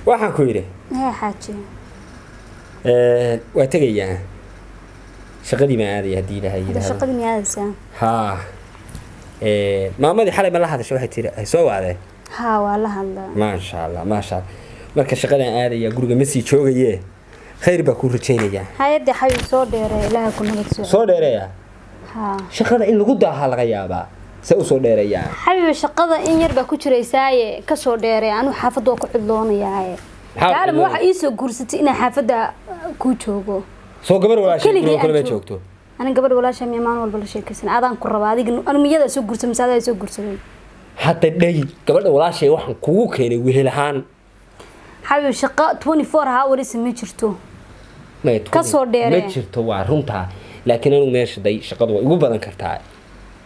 Waxaan ku yidhi, Hee xaaji. Waa tegayaa, shaqadii baan aadaya haddii Ilaahay Hadda yidhaahdo. Shaqadii miyaa aadaysaa? Haa. Maamadii xalay ma la hadashay? Waxay tiri ay soo wacdeen. Haa, waa la hadlaa. Maasha Allah, maasha Allah. Marka shaqadaan aadaya, guriga ma sii joogaye, khayr baa kuu rajaynayaa. Hay-adda xabiib, soo dheereeya, Ilaaha ku nabad soo. Soo dheereeya? Haa. Shaqada in lagu daahaa laga yaabaa, see usoo dheereeyaa? Xabiib, shaqada in yar baa ku jiraysaaye, kasoo dheereey. Anigu xaafadda waa ku cidloonayaaye. Maxaa Gaalima cidloonaya? Waxa ii soo guursatay inaan xaafadda ku joogo. Soo gabar walaashay Keligii guriga aan kulama joogo. joogto. Aniga gabadh walaasha miya maalin walba la sheekaysan? Adaan ku rabaa adiga. Anigu miyadaa soo guursaday mise adaa soo guursaday? Hadda dhay, gabadha walaashay waxaan kugu keenay wehel ahaan. Xabiib, shaqo 24 hours ma jirto. May. Ka soo dheeree. Ma jirto, waa runtaa, laakiin anigu meesha day shaqadu waa igu badan kartaa.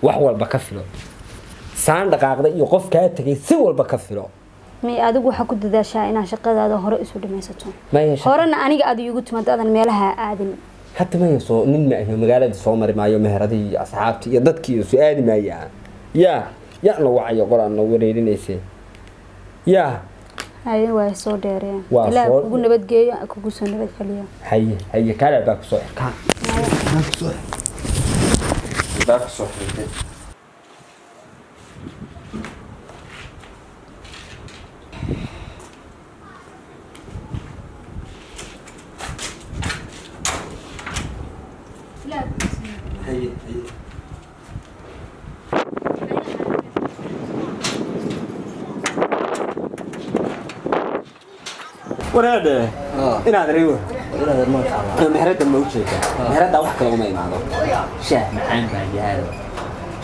Wax walba ka filo, saan dhaqaaqda iyo qof kaa tegay, si walba ka filo. May, adigu waxaa ku dadaashaa inaad shaqadaada hore isu dhamaysato. Maya, Horena aniga aad iigu timaado, adan meelaha aadin. Hadda maya, soo nin ma ahi, magaalada soo mari maayo, meheradihii iyo asxaabtii iyo dadkii iyo soo aadi maaya. Yaa ya na wacayo, qolaan na wareerinayse yaa. Haye, waa soo dheereen. Waa Ilaah kugu nabadgeeyo, kugu soo nabad celiyo. Haye haye, kaale baa kusoo xir, kaa baa kusoo xir, baa kusoo xirtay. Haye haye. Wareedhe, inaad riwo. Inaad, maasha Allah. Meherada ma ujeedaa? Meherada wax kale uma imaado, shaah macaan baa yaalo,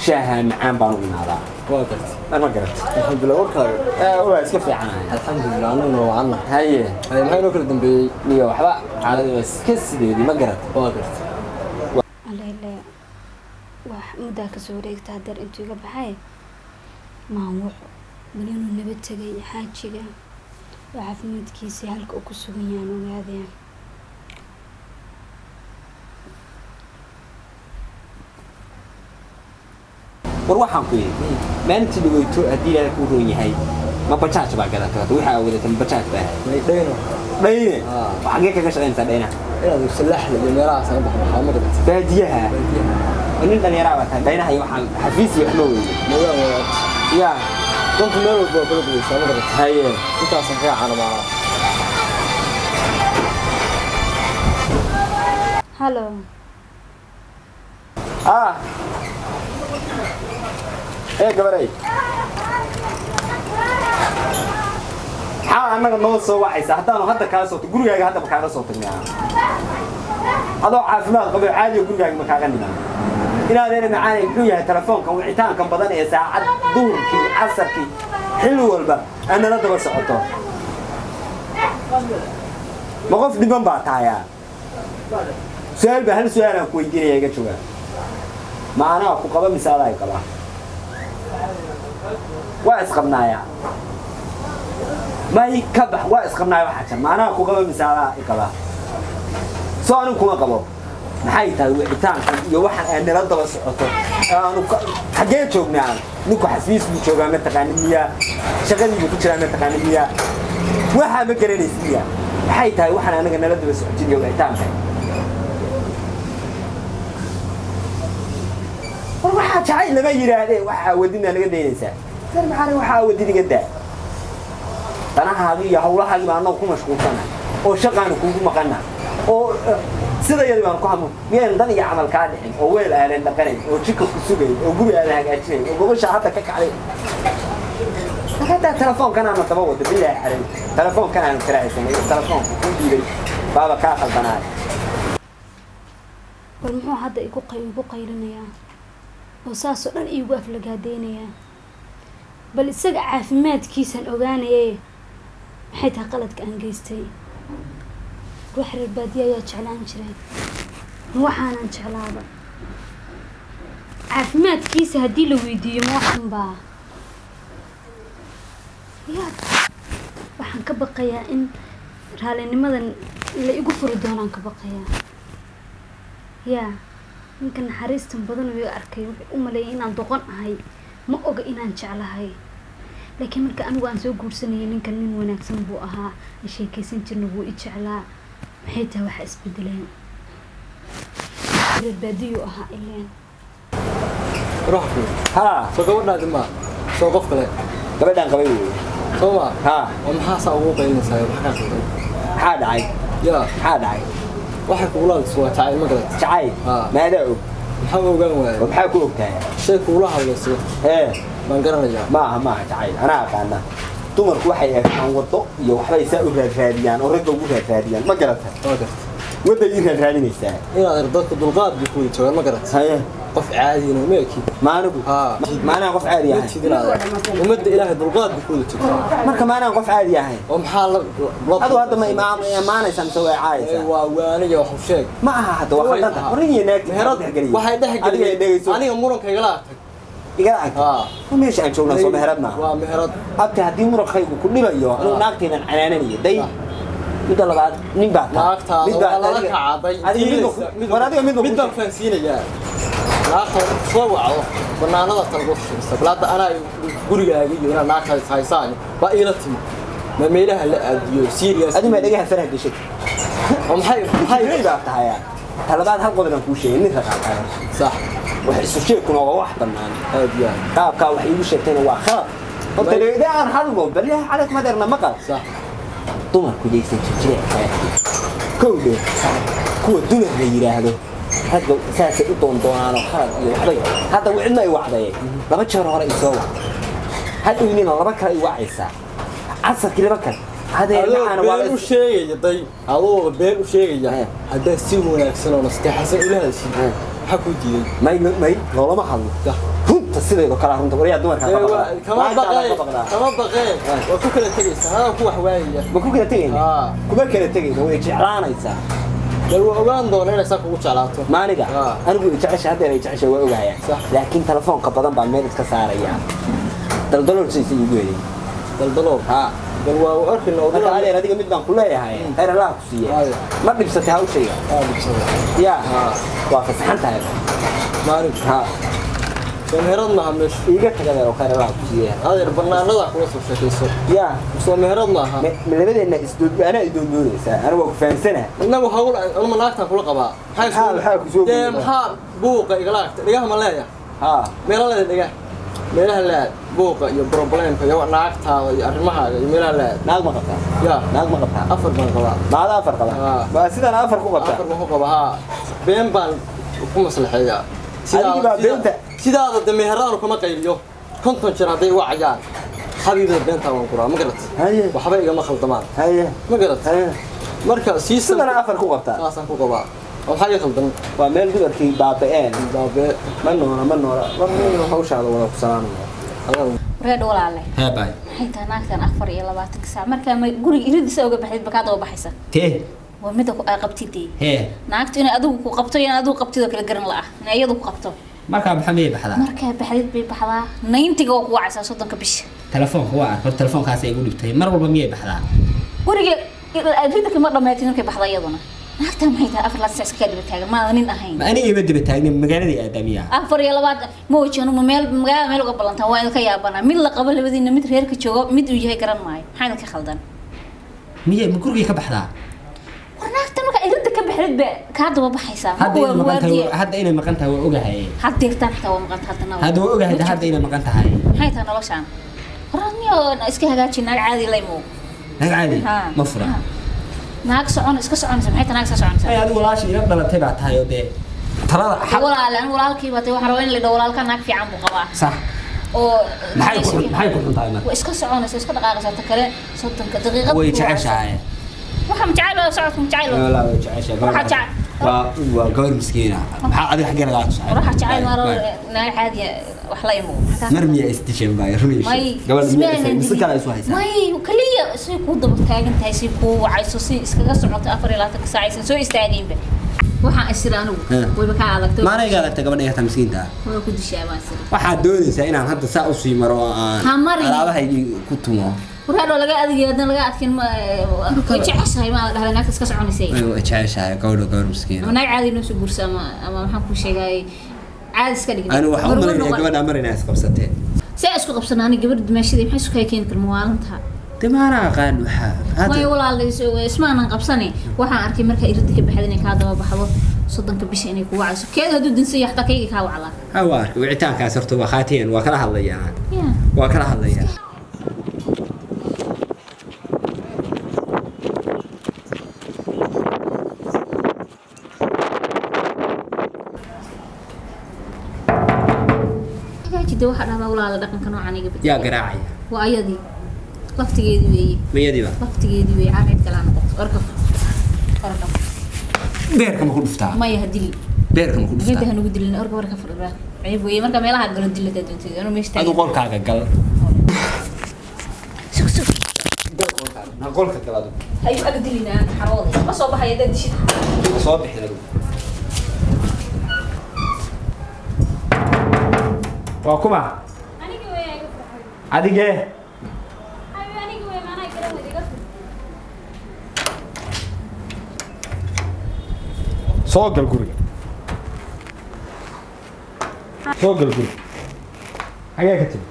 shaaha macaan baan u imaadaa. Waa gartay. Ma garat? Alxamdulilah, warkaaga? Waa iska fiicanahay. Alxamdulilah, anaguna waa canna. Haye. Haye, maxaa inoo kala dambeeyey? Niyo, waxba, xaaladii waa iska sideedii, ma garat? Waa gartay. Alele, wax muddaa kasoo wareegta hadeer intuu iga baxay. Maan wuxu bal inuu nabad tegay xaajiga oo caafimaadkiisii halka uu ku sugan yahaan ogaadaya. War waxaan ku yidhi, maalintii dhaweyto, haddii Ilaahay kuu roon yahay, ma bajaaj baa gadata? Hadda wixii aa wadata ma bajaaj baa ahayd? May, dhayno. Dhayne? Ah. Xaggee kaga shaqaynaysaa dhaynaha? Inaad salaaxda iyo meelahaas aan baxbaxaa, ma garatay? Baadiyaha? Baadiyaha. Nin dhallinyaraa baa tahay, dhaynaha iyo waxaan xafiis iyo wax ma weyne. Magaan wadaad. Yaa. Dantu meel walba waa kala gudaysaa, ma garatay? Haye. Intaasaan kaga canamaanaa. Halo. Ah, ee gabaray, maxaa annaga noo soo wacaysa haddaanu hadda kaa soo gurigaaga haddaba kaaga soo tagnaa, adoo caafimaad qabo caadiga gurigaaga ma kaaga nimaan? Inaadeena macaanay, muxuu yahay telefoonkan wicitaankan badan ee saacad duhurkii, casarkii, xilli walba aad nala daba socoto? Ma qof dhiban baa tahayaa? Su-aal baa, hal su-aal aan ku weydiinaya, iga jawaab: ma anaa ku qaba mise adaa i qaba? Waa isqabnaaya, may ka bax, waa isqabnaaya. Waxaa jira, ma anaa ku qaba mise adaa i qaba? Soo anigu kuma qabo, maxay tahay wicitaankan iyo waxaan aad nala daba socoto? Aanu xaggee joognaa? Ninku xafiis buu joogaa, ma taqaanin miyaa? Shaqadii buu ku jiraa, ma taqaanin miyaa? Waxaa ma garanaysid miyaa? Maxay tahay waxaan anaga nala daba socotin iyo wicitaankan? War waxaa jacayl lama yidhaahdee, waxaa wadinaa naga daynaysaa sar maxaa? Waxaa wadid iga daa, danahaagi iyo hawlahaagi baan annagu ku mashquulsana oo shaqaanu kuugu maqana oo sidayadii baan ku hamu. Miyaan dan iyo camal kaa dhicin oo weel aadan dhaqanayn oo jika ku sugayn oo guri aadan hagaajinayn oo gogosha hadda ka kacday? Hataa telefoonkan aana daba wado, bilaahi calay, telefoonkan aanu karaacaysanay, telefoonka kuu dhiibay baaba kaa khaldanaay. Bal muxuu hadda igu qaylinayaa oo saasoo dhan iigu aflagaadeynayaa? Bal isaga caafimaadkiisaan ogaanaye, maxay tahay qaladka aan geystay? Ruux reer baadiya ayaa jeclaan jiray, ma waxaanan jeclaaba? Caafimaadkiisa haddii la weydiiyo, ma waxan baa ya? Waxaan ka baqayaa in raalinimadan la igu furi doonaan ka baqayaa. Yaa ninka naxariistan badan uu iga arkay, wuxuu u maleeyay inaan doqon ahay. Ma oga inaan jeclahay. Laakiin marka anigu aan soo guursanayay ninkan, nin wanaagsan buu ahaa, aan sheekaysan jirna, wuu i jeclaa. Maxay tahay waxa isbedeleen? Reer baadiyuu ahaa ileen. Ruux ku. Haa. Soo gabadhaadi ma soo qof kale? Gabadhaan qabay wey. Soo ma? Haa. Oo maxaa saa ugu qaylinaysaa? Maxaa kaa qaldan? Maxaa dhacay? Yaa. Maxaa dhacay? Waxay kugula hadlayso waa jacayl, ma garat? Jacayl? Haa. Maadaa og? Maxaa ogaan waaya? Oo maxaa ku ogtahay? Shay kugula hadlayso ee baan garanayaa. Maaha, maaha jacayl, anaa aqaana. Dumarku waxay eegtaan waddo iyo waxbay saa u raadraadiyaan oo ragga ugu raadraadiyaan, ma garata? Waa garta. Wadday ii raadraadinaysaa. Inaad er dadka dulqaad bay ku wada joogaan, ma garat? Haye. Qof caadina ma ekid. Maanigu? Haa. Maanaan qof caadi Ma ahayn? tidin adeer, ummadda Ilaahay dulqaad bay ku wada joogtaa. Marka maanaan qof caadi ahayn? Oo maxaa la Adu hadda ma imaanaysaa mise way caayaysaa? Waa waaniga, wax u sheeg. Ma aha, hadda waa khaldanta. War nin iyo naagti Meherad waxay dhex adiga geliyeen dhegeyso. Aniga muranka igala tag. Igala agta? Haa. Meesha aan joognaa soo meherad maaha? Waa meherad. Abti, haddii murankaygu ku dhibayo, anugu naagtaydan canaananayo day. Ah. Midda labaad, nin baa tahay. Naagtaada Mid baa- waa lala adiga- kacaaday. Adiga midba war adiga midba mid baan fahansiinayaa. Naagta soo wacdo banaanada talagu shaqeysa balaada anaa gurigaaga iyo inaad naagtaada is haysaan baa iila timi, ma meelaha la aadiyo serious. Adiga ma dhagaha faraha gashay? Oo maxay maxay maxay baa tahay? Talabaad, hal qodob aan kuu sheegay: nin raqaa tahay. Sax. Wax isu sheegkuna waa wax bannaan. Aad iyo aad. Qaabkaa wax iigu sheegtayna waa khalad horta. Dhegeyda aan hadlo, balyaha calaykum adeerna maqal. Sax. Dumarku yaysan jirjireeca kowdhe. Kuwa dumar la yidhaahdo ragga saasay u doondoonaanoo khalad iyo waxbay. Hadda cidna i wacdaye, laba jeer hore i soo wacday, hadhownina laba kale i wacaysaa, casarkii laba kale adeer. Adoo Macaana waa been u sheegaya day, adoo been u sheegaya, haddaad si wanaagsan oo nasteexaysan ula hadashid, maxaa kuu diiday? May, may, loolama hadlo. Sax. Runta sideedoo kale, runta waryaa dumarkaa ka baqdaa. Kama Naagtaadaa baqee. ka baqdaa. Kama baqee, waa ku kala tegaysaa, adaa ku wax waayaya. Ma ku kala tegayna? Aa. Kuma kala tegayna, way jeclaanaysaa. Bal waa ogaan doona inay saa kugu jeclaato. Maaniga? Aa. Anigu i jecesha, haddeer ay jecesha waa ogahayaa. Sax. Laakiin telefoonka badan baan meel iska saarayaa, daldaloolsiisa iigu helay. Daldalool? Haa. Bal waa arkayna. Marka adeer, adiga mid baan ku leeyahay, khayr Allah ku siiye. Haye. Ma dhibsatay hawshayga? Aa, dhibsada. Yaa. Haa. Waa fasaxan tahay. Maalig. Haa. Soo meherad maaha meeshu? Iiga tag adeer, oo khayr Allah ku siiye. Adeer, banaanada kula soo sheekayso. Yaa. Soo meherad maaha? Labadeenna isdood anaa idoondoonaysaa, anigu waa ku fahamsanaha. Innagu hawl anuma naagtaan kula qabaa. Maxaa ku soo dee gudbay? Maxaa buuqa igala agta? Dhagaha ma leeyahay? Haa. Meelo leeda dhagaha, meelaha la aad buuqa iyo problemka iyo naagtaada iyo arrimahaaga iyo meelaha la aad. Naag ma qabtaa? Yaa. Naag ma qabtaa? Afar baan qabaa. Maada afar qabaa? Haa. Waa sidaan afar ku qabtaa? Afar baan ku qabaa, haa. Been baan ku maslaxeeyaa. Adigii baa beenta- Sidaada de meheradaanu kama qayliyo. 50 jeer hadday wacayaan, xabiibda, beentaa waan kuraa, ma garat? Haye. Waxba igama khaldamaan. Haye. Ma garat? Haye. Marka sii Sidana afar ku qabtaa? Saasaan ku qabaa. Oo maxaa iga khaldan? Waa meel dumarkii baaba'een. Baabee. Ma noola, ma noola. War nin hawshaada wada, ku salaamaya. Adaa. Reer walaale. Hee baay. Maxay tahay naagtan 24-ka saac markaa ma guriga iridiisa uga baxdid bakaad uga baxaysa? Tee? Waa mida ku ay qabtidee. Hee. Naagtu inay adigu ku qabto iyo inay adigu qabtid oo kala garan la'ah, inay iyadu ku qabto. Markaa maxaa miyay baxdaa? Markaa baxdid bay baxdaa, 90-ga waa ku wacaysaa 30-ka bisha. Telefoonka waa ark hor, telefoonkaasay igu dhibtay mar walba. Miyay baxdaa? Guriga ridda kama dhammaytin markay baxda iyaduna. Naagtan maxay tahay 24 saac iska kaa daba taagan, maada nin ahayn? Ma aniga ima daba taagnin, magaaladii aadaamiyaa. 24 ma wajahno, ma meel magaalada meel uga ballantaa? Waa idinka yaabanaa, mid la qabo labadiina, mid reerka joogo, mid uu yahay garan maayo. Maxaa idinka khaldan? Miyay ma gurigay ka baxdaa? War naagtan markaa iridda ka baxdid ba kaa daba baxaysaa. Hadda Waa inay maqan tahay. waardiye. Hadda inay maqan tahay waa ogahay. Haddeertaan xitaa waa maqanta haddana. Hadda waa ogahay, hadda inay maqan tahay. Maxay tahay noloshaan? War niyo iska hagaaji, naag caadi laymo. Naag caadi ma fura. Naag socon iska soconaysa, maxay tahay naag soo soconaysa? Ay, adigu walaasha ila dhalatay baa tahay oo dee talada xaq. Walaal, anigu walaalkii baa tahay, waxaan rabaa in la dhaho walaalka naag fiican buu qabaa. Sax. Oo Maxay ku xun tahay marka? Waa iska soconaysa, iska dhaqaaqaysa, ta kale 30-ka daqiiqad. Way jeceshahay. Waxa ma jecel waa socodka, ma jecel. Walaa way jeceshahay. Waxaa jecel. Waa gabar miskiina. Maxaa adiga xaggee lagaa tusay? Waxa jecel waa naag caadi wax la imo. Mar miyaa isdisheen baa run? May. Gabadha miyaa mise kale isu haysaa? May, kaliya si kuu daba taagan tahay, si kuu wacayso, si iskaga socoto 24-ka saac aysan soo istaagaynba. Waxaan isira anigu wayba kaa adagtay. Maana iga adagtay gabadha yarta miskiinta ah. Waa ku dishaa baan isira. Waxaad doonaysaa inaan hadda saa usii maro oo aan Ha marin. alaabahaygii ku tumo. Waraadho laga adagay haddana laga adkin, ma way jeceshahay, ma dhahda naagta iska soconaysay. Way jeceshahay gabadha, gabar miskiina. Ama naag caadi noo soo guursa, ama maxaan kuu sheegay, caadi iska dhigin. Anigu waxaan u malaynayaa gabadha mar inay isqabsateen. See isku qabsanaa aniga gabadha dumaashadii maxay isku kay keeni kar muwaalantaha? Dee maana aqaan waxaa Maya hadda. Walaal, ismaanan qabsane. Waxaan arkay markaa iridda ka baxda inay kaa daba baxdo, 30-ka bisha inay ku wacayso. Keeda hadduu dinsan yahay xataa kayga kaa waclaa. Ha, waa arkay wicitaankaas. Horta waa khaatiyan, waa kala hadlayaa. Ya. Waa kala hadlayaa. Hagaajida waxaa dhahdaa walaala, dhaqanka noocan iga bedel. Yaa garaacaya? Waa ayadii laftigeedii weeye. Mayadiiba? Laftigeedii weeye, caar cid kalaa noqoto. Orka orka. Beerka ma ku dhuftaa? Maya, ha dili. Beerka ma ku Geeda dhuftaa? ha nugu dilin. Orka warka furdhaa, ceeb weeye marka meelaha galo dilata doontid anuu meesha Adu taagan. Qolkaaga gal. Sug, sug. Gal qolkaaga, ha, qolka gal adu. Ha igu ag dilin, aan xarooday ma soo baxaya haddaad dishid. Ma soo bixin adu. Waa kuma? Aniga wey, iga furxay. Adigee? Hayo, aniga wey, maanaa garan weyda, iga fur. Soo gal guriga, soo gal guriga. Xagee ka timi?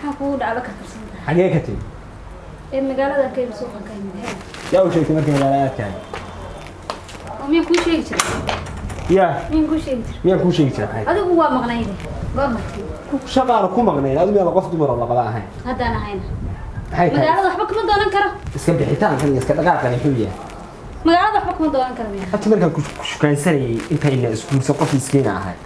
Maxaa kugu dhacba ka karsan tahay? Xagee ka timi? Ee magaalada ka yimid, suuqan ka yimid hee. Yaa u sheegtay markii magaalada aad tahay? Oo miyaan kuu sheegi jiray? Yaa? Miyaan kuu sheegi jiray? Miyaan kuu sheegi jiray maxay? Adigu waa maqnayde, goor martay? Shaqaana ku maqnayn. Adigu miyaan qof dumar oo laqaba ahayn? Haddaan ahayna. Maxay tahay? Magaalada waxba kama doonan karo. Iska bixitaankan iyo iska dhaqaaqan muxuu yahay? Magaalada waxba kama doonan karo miya? Hata markaan ku shukaansanayay intayna isguursan qof miskiina ahay.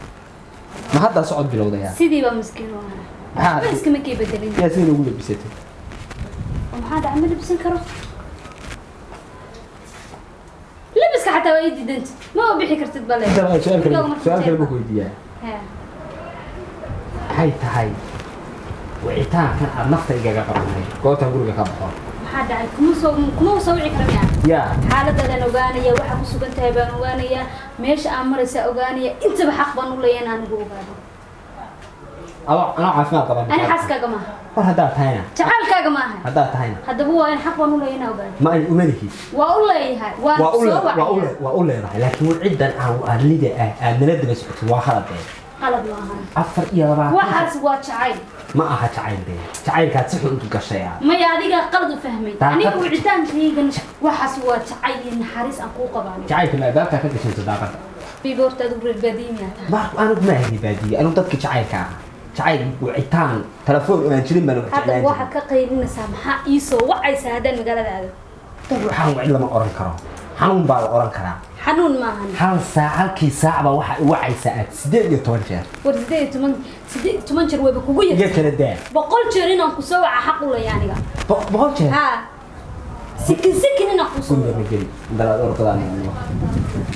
Ma haddaa socod bilowdayaa? Sidii baa miskiin u ahaa. Maxaa? Waxba iskama kii bedelin. Yaa sidii ugu labisatay? Oo maxaa dhaca? Ma labsan karo labiska xataa waa ii diidanta, ma bixi kartid bale. Inta su-aal kale ma ku weydiiyaa? Hee. Maxay tahay wicitaankan aad nafta igaga qabatay goortaan guriga ka baxo? Maxaa dhacay? Kuma soo wici kara miya? Yaa? Xaaladaadan ogaanaya, waxa ku sugan tahay baan ogaanayaa, meesha aan maraysaa ogaanaya. Intaba xaq baan u leeyahay in anigu ogaado. Adoo anoo caafimaad qaban. Ani xaaskaaga maaha. War haddaad tahayna? Jacaylkaaga maaha. Haddaad tahayna? Haddaba waa in xaq baan u leeyahay inaan ogaado. Ma ay umalihid. Waa u leeyahay, waan Waa u soo waa u wacaya. waa u leedahay, laakiin ciddan aan adlida ah aad nala daba socotid waa khalad ee. Qalad maaha. 24 Waxaas waa jacayl. Ma aha jacayl dee, jacaylkaad si xun u gashay aad. Maya, adigaa qalad u fahmay. Daaqad. Aniga wicitaankaygan waxaas waa jacayl iyo naxariis aan kuu qabaan. Jacaylka ma albaabkaa ka gashay sadaaqada? Bibi, horta adigu reer baadiye miyaa tahay? Ma anigu ma ahi baadiye, anigu dadka jacaylka ah, jacayl wicitaan telefoon oo aan jirin baan wax Hadda jeclaan waxaa jirin. ka qaylinaysaa, maxaa ii soo wacaysaa haddaan magaalada aado? Dad waxaan wicin lama oran karo, xanuun baa la oran karaa. Xanuun maahan. Hal saac, halkii saac baa waxaa i wacaysaa aad 18 jeer. War 18, 18 jeer wayba kugu Iga yartay. kala daa. 100 jeer inaan ku soo waca xaq u leeyahay aniga. 100 jeer? Haa, sikin sikin inaan ku soo Guriga waco. Ma geli dalaad ordadaan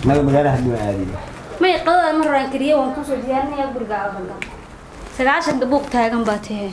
naga magaalaha noo aadin. May, qadada mar horaan kariye, waan kusoo diyaarinayaa guriga. Adanka 90-ka buuq taagan baa tahe.